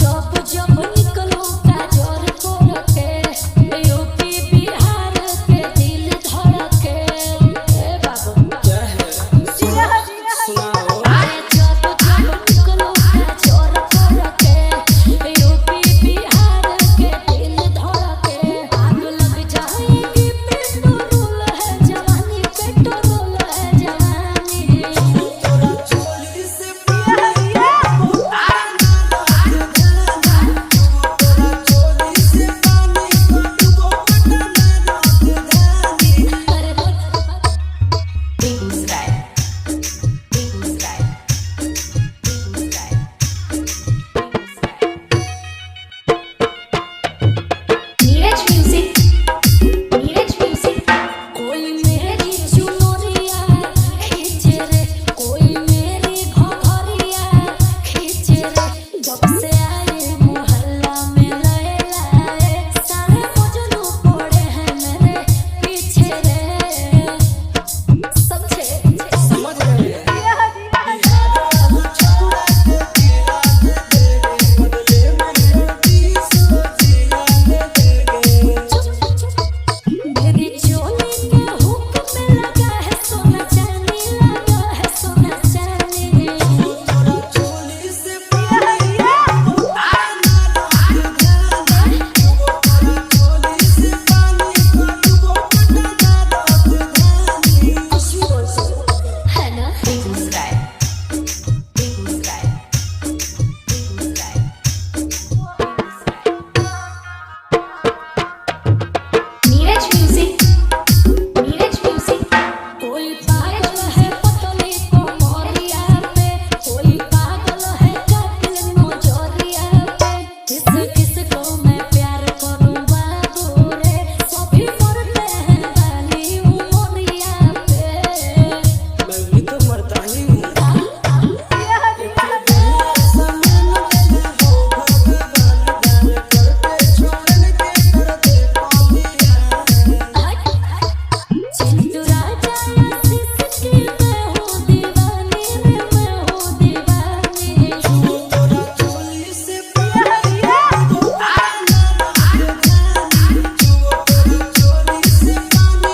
जब जब निकलो काजर के यूपी बिहार के दिल धड़के। ए बाबू क्या है? सुनाओ। अरे जब जब निकलो काजर के यूपी बिहार के दिल धड़के। आग लग जाएगी, पेट्रोल है जवानी, पेट्रोल है जवानी। तोरा चोली से पानी तोरा चोली से पानी डूबो पटना राजधानी। अरे बेगूसराय, बेगूसराय, बेगूसराय, बेगूसराय। Neeraj music, Neeraj music. कोई मेरी चुनरिया खींचे रे, कोई मेरी घघरिया खींचे रे। जब से आए मोहल्ला में लए लाए, सारे मजनू पड़े हैं मेरे पीछे रे। समझे? समझ गए। छुड़ा के दिला दे देंगे, बदले में 20 जिला दे देंगे। मेरी चोली के हुक में लगा है सोना चांदी, लगा है सोना चांदी। तोरा चोली से पानी राजधानी। तोरा चोली से पानी डूबो पटना राजधानी। कुछ भी बोल है ना। बेगूसराय, बेगूसराय, बेगूसराय, बेगूसराय। Neeraj music, Neeraj music. कोई पागल है पतली कोमरिया पे, कोई पागल है कातिल नजरिया पे। किस किस को मैं प्यार करूं बाबू रे, सभी मरते हैं बाली उमरिया पे। मैं भी तो मरता ही हूँ। ऐसा मन ले हो भगवान, दान करके छोड़न के कर दे पापिया। चिंटू राजा आशीष की मैं हूँ दीवानी रे, मैं हूँ दीवानी। तोरा चोली से पानी डूबो पटना राजधानी। तोरा चोली से पानी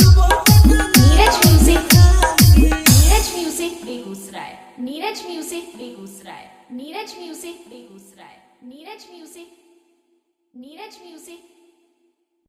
डूबो पटना नीरज म्यूजिक, राजधानी। Neeraj music, Begusarai. Neeraj music, Begusarai. Neeraj music, Begusarai. Neeraj music, Neeraj music.